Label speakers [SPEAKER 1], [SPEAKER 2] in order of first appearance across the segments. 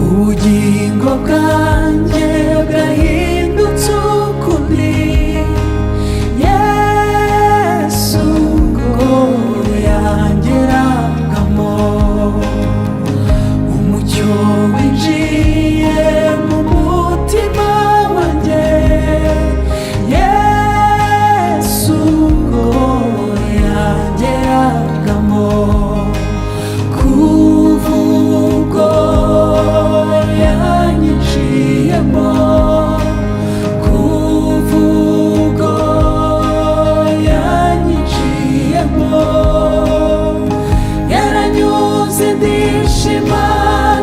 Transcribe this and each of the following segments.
[SPEAKER 1] Ubugingo bwanjye bwahindutse ukundi, Yesu ngo yangeragamo. Umucyo winjiye mu mutima wanjye, Yesu ngo yangeragamo. Kuva ubwo yanyinjiyemo, kuva ubwo yanyinjiyemo, yaranyuze ndishima,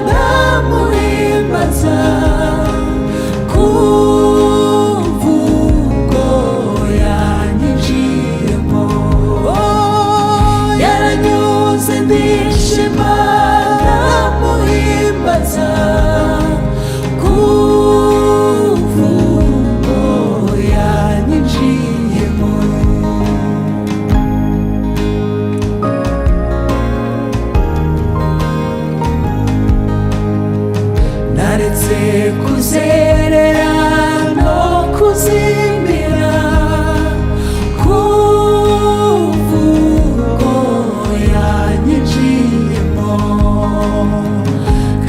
[SPEAKER 1] ndamuhimbaza. Kuva ubwo yanyinjiyemo, yaranyuze ndishima, ndamuhimbaza. Kuva ubwo yanyinjiyemo. Naretse kuzerera no kuzimira, kuva ubwo yanyinjiyemo.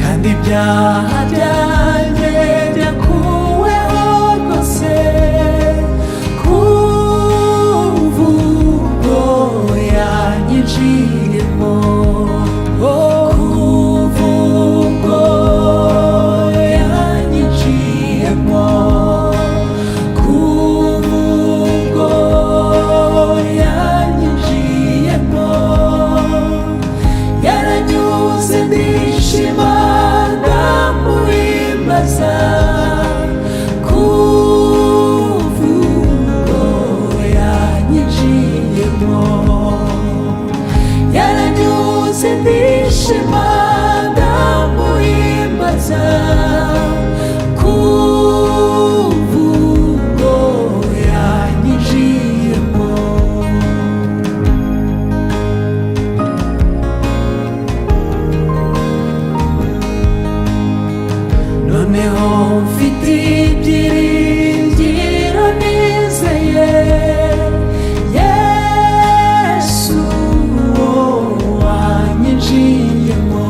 [SPEAKER 1] Kandi ibyaha byanjye byakuweho rwose, kuva ubwo yanyinjiyemo. Kuva ubwo yanyinjiyemo, kuva ubwo yanyinjiyemo, yaranyuze ndishima, ndamuhimbaza. Kuva ubwo yanyinjiyemo, yaranyuze ndishima, ndamuhimbaza. Kuva ubwo yanyinjiyemo. Noneho mfite ibyiringiro, nizeye Yesu wanyinjiyemo.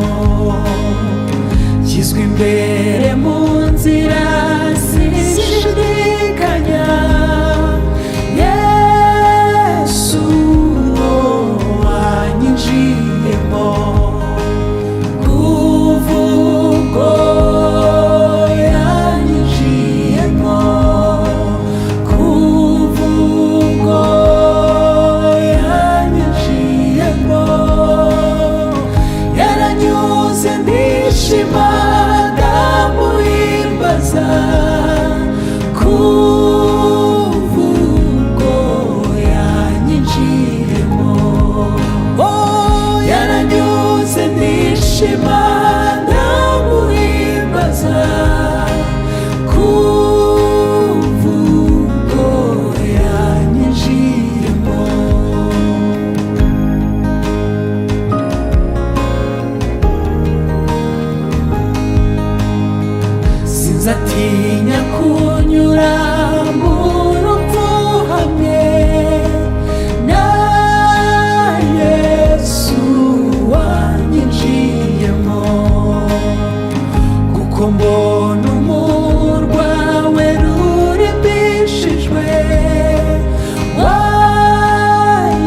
[SPEAKER 1] Nshyizwe imbere mu nzira, sinshidikanya, Yesu wanyinjiyemo. Kuva ubwo yanyinjiyemo, kuva ubwo yanyinjiyemo, yaranyuze ndishima, ndamuhimbaza. Kuva ubwo yanyinjiyemo, oh, yaranyuze ndishima, ndamuhimbaza. Kuva ubwo yanyinjiyemo. Sinzatinya kunyura mu rupfu hamwe na Yesu wanyinjiyemo, kuko mbona umurwa we rurimbishijwe wa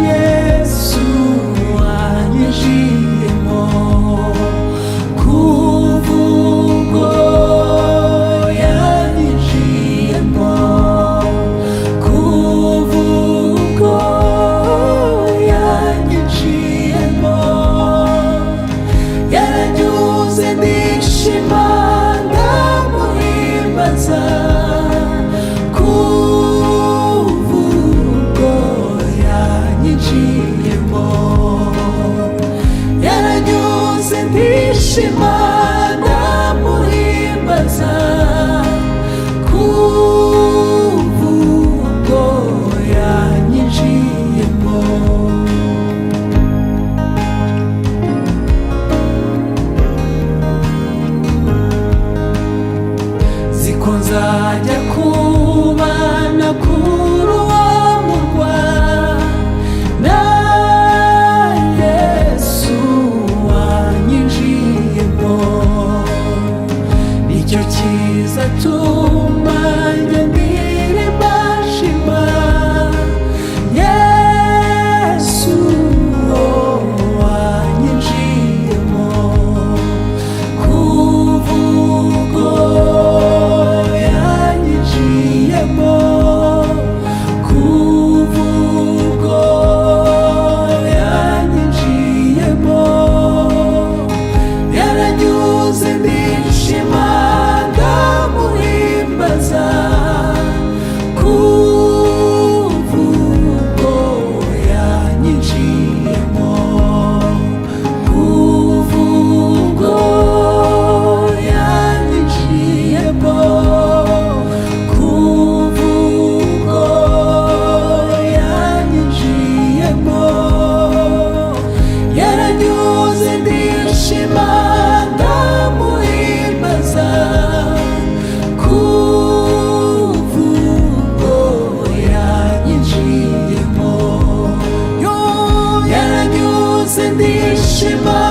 [SPEAKER 1] Yesu wanyinjiyemo. Kuva ubwo yanyinjiyemo, kuva ubwo yanyinjiyemo, yaranyuze ndishima, ndamuhimbaza. Kuva ubwo yanyinjiyemo. Ndishima ndamuhimbaza kuvugo yanyinjiyemo. Ziko nzajya kubana kuri uwo murwa na Yesu wanyinjiyemo, nicyo kizatuma njya ndirimba nshima Yesu wanyinjiyemo. Kuvugo yanyinjiyemo, kuvugo yanyinjiyemo, yaranyuze ndishima ndamuhimbaza kuvugo yanyinjiyemo, kuvugo yanyinjiyemo, kuvugo yanyinjiyemo, yaranyuze ndishima ndamuhimbaza kuvugo yanyinjiyemo, yaranyuze ndishima.